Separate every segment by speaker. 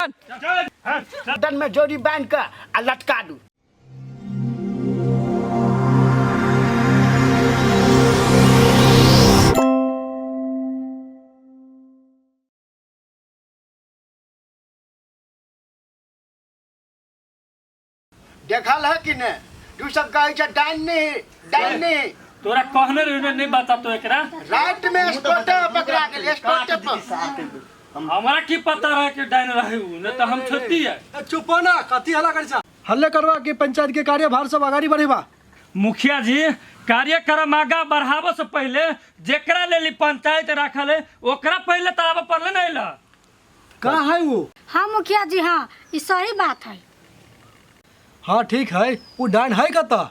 Speaker 1: गर्दन में जोड़ी बांध के आ लटका दू। देखल है कि नहीं? तू सब कहै छै डाइन नहीं, डाइन नहीं।
Speaker 2: तोरा कहने रही ने, नहीं बता तो एकरा।
Speaker 1: रात में स्पोर्टे पकड़ा गेल, स्पोर्टे पर।
Speaker 2: हमरा की पता रहे कि डाइन रहे उ, नहीं तो हम छोड़ती है।
Speaker 3: ए, चुप हो ना, कथी हल्ला करै छा? हल्ले करवा कि पंचायत के कार्यभार सब अगाड़ी बढ़ेबा?
Speaker 2: मुखिया जी, कार्यक्रम आगा बढ़ाबे से पहले जेकरा लेली पंचायत राखल है ओकरा पहले तो आबे पड़ले नहीं ला।
Speaker 3: का है वो?
Speaker 4: हाँ मुखिया जी, हाँ, ई सही बात है।
Speaker 3: हाँ ठीक है, वो डाइन है कतऽ?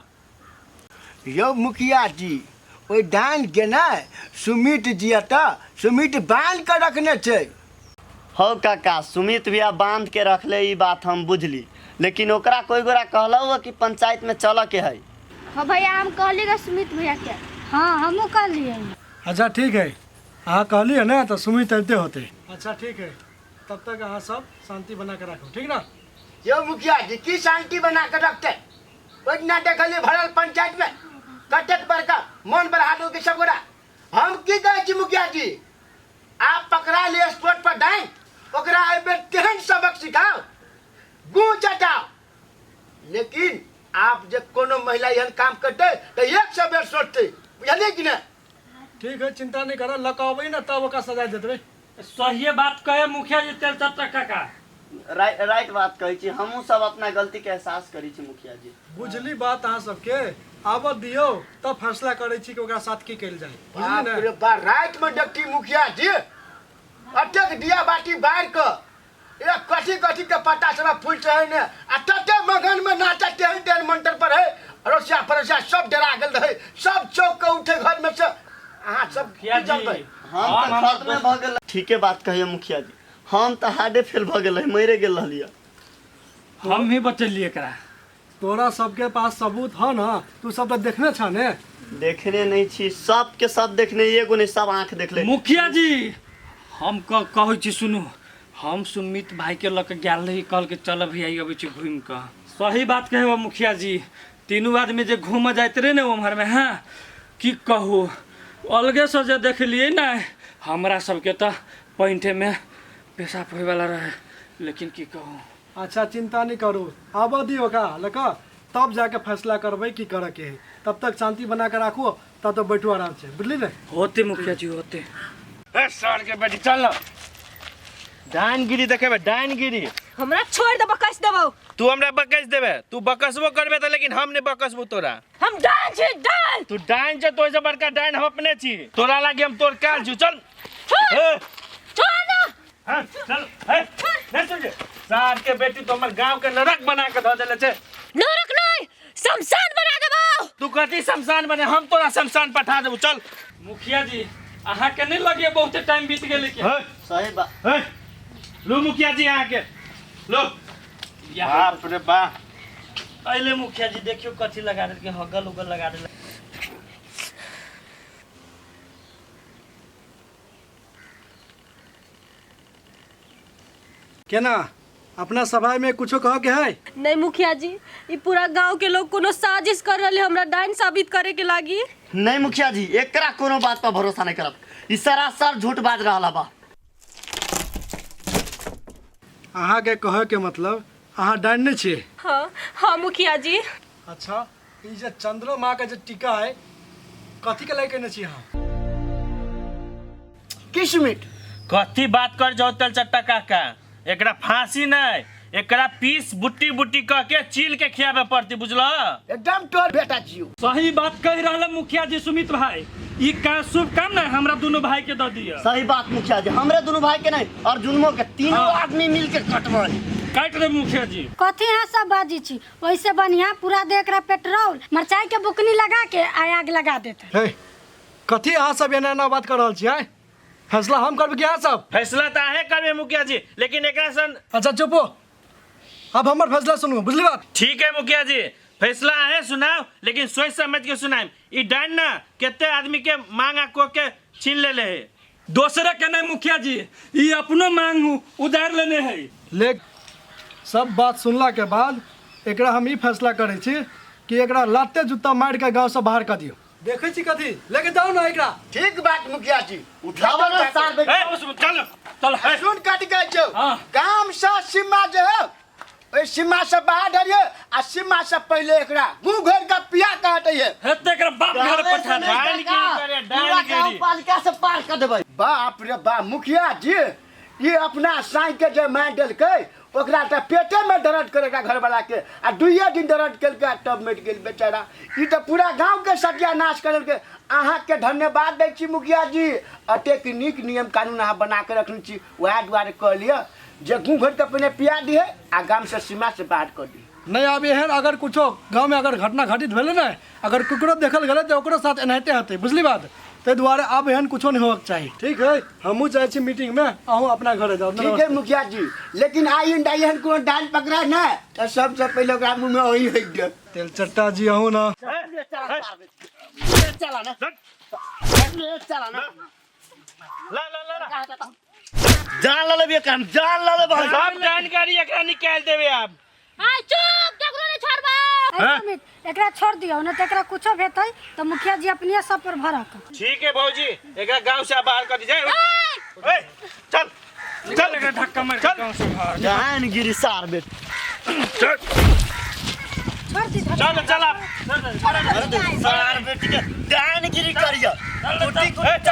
Speaker 1: यौ मुखिया जी, ओहि डाइन के ने सुमित जी एतऽ सुमित बान्हि कऽ रखने छै।
Speaker 5: हौ काका, सुमित भैया बांध के रखले ई बात हम बुझली, लेकिन ओकरा कोई गोरा कहलौ कि पंचायत में चलऽ के है।
Speaker 6: हाँ भैया, हम कहली गा सुमित भैया के।
Speaker 4: हाँ, हमहूँ कहलिए।
Speaker 3: अच्छा ठीक है, अहाँ कहलिए ने तऽ सुमित अबिते होते। अच्छा ठीक है, तब तक अहाँ सब शांति बना के राखू, ठीक ना?
Speaker 1: यौ मुखिया जी, की शांति बना के रखते? ओहि दिना देखलियै भरल पंचायत में कतेक बड़का मन बढ़ा दो सब गोरा। हम की कहै छी मुखिया जी, आप पकड़ा लिए स्पॉट पर डाइन, ओकरा एहि बेर तेहन सबक सिखाओ गू चटाओ, लेकिन आप जे कोनो महिला एहन काम करते तऽ 100 बेर सोचते, बुझलियै कि नहि?
Speaker 3: ठीक है, चिंता नहीं कर, लऽ कऽ अबै ने तब ओकरा सजा देतबै।
Speaker 2: सहिए बात कहे मुखिया जी तेल चट्टा काका।
Speaker 5: राइट राइट बात कहै छी, हमहूँ सब अपना गलती के एहसास करै छी मुखिया जी।
Speaker 3: बुझली बात अहाँ सबके, आबऽ दियौ तब फैसला करै छी कि ओकरा साथ की कयल जाय, बुझली
Speaker 1: बाप
Speaker 3: ने?
Speaker 1: रे बा, राति में देखती मुखिया जी अतेक दिया बाती बारि कऽ एक कथी कथी के पत्ता सब फूल रहे ने, आ तते मगन में नाचत तेहन तेहन मंत्र पर है, अड़ोसिया पड़ोसिया सब डरा गेल रहे, सब चौक के उठे घर में से। अहाँ सब
Speaker 2: मुखिया
Speaker 1: की
Speaker 2: जी
Speaker 1: जानबै?
Speaker 5: हम तऽ
Speaker 2: हम
Speaker 5: खत्मे भऽ गेल। ठीके बात कहिए मुखिया जी, हम तऽ हार्डे फेल भऽ गेल रही, मरे गेल रहलियै।
Speaker 2: हम ही बचलिए एकरा।
Speaker 3: तोरा सबके पास सबूत ह ना? तू सब तऽ देखने छ ने?
Speaker 5: देखने नहीं छी, सबके सब देखने, एगो नहीं सब आंख देखले।
Speaker 2: मुखिया जी, हम कहै छी सुनू, हम सुमित भाई के लऽ के गेल रही, कहलकै चल भैया अबै छी घूमि कऽ। सही बात कहे मुखिया जी, तीनू आदमी जे घूमऽ जाइत रहे ने उम्हर में, हाँ की कहू, अलगे से जे देखलिए ने, हमरा सबके तऽ पैंठे में पेशाब होइवला रहे, लेकिन की कहू।
Speaker 3: अच्छा चिंता नहीं करू, आबऽ दियौ ओकरा लऽ कऽ, तब जाके फैसला करबै की करऽ के है। तब तक शांति बना के राखू, तब तक बैठू आराम से, बुझली ने?
Speaker 2: होते मुखिया जी, होते।
Speaker 7: ए सार के बेटी, चल ना डाइनगिरी देखेबे, डाइनगिरी।
Speaker 8: हमरा छोड़ दे, बकस देबौ।
Speaker 7: तू हमरा बकस देबे? तू बकसबो करबे त लेकिन हम नहीं बकसबो तोरा।
Speaker 8: हम डाइन छी, डाइन।
Speaker 7: तू डाइन छे, तोय से बड़का डाइन हम अपने छी, तोरा लागे हम तोर काल छी। चल।
Speaker 8: छोड़।
Speaker 7: ए।
Speaker 8: छोड़ ना।
Speaker 7: हां चल। ए नहीं सुन, सार के बेटी तो हमर गांव के नरक बना के धऽ देले छे।
Speaker 8: नरक नहीं, शमशान बना देबौ।
Speaker 7: तू कथी शमशान बने, हम तोरा शमशान पठा देबो, चल।
Speaker 2: मुखिया जी, अहाँ के नहीं लगे बहुते टाइम बीत गेलै के?
Speaker 7: हे।
Speaker 5: सही बात।
Speaker 7: हे लो मुखिया जी, अहाँ के लो। बाप रे बाप।
Speaker 2: अइले मुखिया जी, देखियो कथी लगा देलकै, हगल उगल लगा देलकै।
Speaker 3: केना अपना सभा में कुछो कह के है?
Speaker 8: नहीं मुखिया जी, ई पूरा गांव के लोग कोनो साजिश कर रहले हमरा डाइन साबित करे के लागी।
Speaker 5: नहीं मुखिया जी, एकरा कोनो बात पर भरोसा नहीं करब, ई सरासर झूठ बाज रहल बा।
Speaker 3: अहाँ के कहे के मतलब अहाँ डाइन नहीं छियै?
Speaker 8: हाँ हाँ मुखिया जी।
Speaker 3: अच्छा, ई जे चंद्रमा के जे टीका है, कथी के लय केने छी अहाँ?
Speaker 1: की सुमित?
Speaker 7: कथी बात कर जाओ तेल चट्टा काका, एकरा फांसी नहीं, एकरा पीस बुट्टी बुट्टी कह के चील के खियाबे पड़ती, बुझल?
Speaker 1: एकदम तोर बेटा छियो।
Speaker 2: सही बात कह रहल है मुखिया जी सुमित भाई, ई का शुभ काम ना हमरा दोनों भाई के द दिया।
Speaker 5: सही बात मुखिया जी, हमरे दोनों भाई के नहीं और जुनमो के तीनों आदमी मिल के कटबै।
Speaker 2: काट दे मुखिया जी।
Speaker 4: कथी अहाँ सब बाजी छी? ओइसे बढ़िया पूरा देख रहा पेट्रोल मरचाई के बुकनी लगा के आ आग लगा देते।
Speaker 3: हे, कथी अहाँ सब एना एना बात कर रहल छी? आँय, फैसला हम करबै कि अहाँ सब?
Speaker 7: फैसला तऽ अहें करबै मुखिया जी, लेकिन एकरा सन।
Speaker 3: अच्छा चुप हो, अब हमर फैसला सुनू, बुझली बात?
Speaker 7: ठीक है मुखिया जी, फैसला अहें सुनाओ, लेकिन सोच समझ के सुनाएम। ई डाइन ना केते आदमी के मांग आ को के छीन लेले है।
Speaker 2: दोसरे के नहीं मुखिया जी, ई अपनो मांग उधार लेने है।
Speaker 3: ले सब बात सुनलाके बाद एकरा हम ई फैसला करै छी कि एकरा लाते जूता मारिके गाँवसँ बाहर कऽ दियौ। देखै छी कथी लेके जाउ ने एकरा।
Speaker 1: ठीक बात मुखिया जी।
Speaker 5: उठाबो ना सार बेटी।
Speaker 7: ए, चल
Speaker 2: चल
Speaker 1: सुन कट गए जो
Speaker 2: हाँ।
Speaker 1: गाम से सीमा जे है ओहि सीमा से बाहर डरिए आ सीमा से पहले एकरा मुंह घोर के पिया के हटैये।
Speaker 2: हेते एकरा बाप घर पठा दे।
Speaker 7: डाइन गिरी करे, डाइन
Speaker 5: पूरा
Speaker 7: गिरी।
Speaker 5: गाँव पालिका से पार कर देबै।
Speaker 1: बाप रे बाप मुखिया जी, ई अपना साई के जे मारि देलकै ओकरा तऽ पेटे में दर्द करे एकरा घरवाला के, आ दुइये दिन दर्द केलकै आ तब मरि गेल बेचारा। ई तऽ पूरा गाँव के सत्यानाश कर देलकै। अहाँके धन्यवाद दै छी मुखिया जी, एतेक नीक नियम कानून अहाँ बना के रखने छी। वएह दुआरे कहलियै जे मुँह घोरि के पहिने पिया दिहे आ गाम से सीमा से बाहर कऽ दिहे।
Speaker 3: नहि आब एहन अगर कुछो गाँवमे अगर घटना घटित भेलै ने, अगर ककरो देखल गेलै तऽ ओकरो साथ एनाहिते हेतै, बुझली बात? ताहि दुआरे आब एहन कुछो नहि होबक चाही। ठीक है, हमहूँ जाइ छी मीटिंगमे, अहूँ अपना घरे जाउ।
Speaker 1: ठीक है मुखिया जी, लेकिन आइंदा एहन कोनो डाल पकड़ा ने तऽ सबसँ पहिले ओकरा मुँहमे ओही होइक देब।
Speaker 3: तेल चट्टा जी अहूँ ने।
Speaker 5: चला ना, चला ना,
Speaker 7: ला ला ला ला।
Speaker 5: जान ल लेबै एकरा, हम जान ल लेबै।
Speaker 7: सब जानकारी एकरा निकाल देबे आब।
Speaker 6: हाय चुप, केकरो नहीं छोड़बा।
Speaker 4: ऐ सुमित, एकरा छोड़ दियौ, नहि तऽ एकरा कुछो भेतै तऽ मुखिया जी अपने सब पर भरक।
Speaker 7: ठीक है भौजी, एकरा गांव से बाहर कर दीजिए। ए, चल चल
Speaker 2: एकरा धक्का मारि के गाँव से बाहर।
Speaker 5: जान गिरी सार बेटी।
Speaker 7: चल
Speaker 4: छोड़ दी।
Speaker 7: चल चल आप।
Speaker 5: सार बेटी के जान गिरी करिया। कुटी कुटी।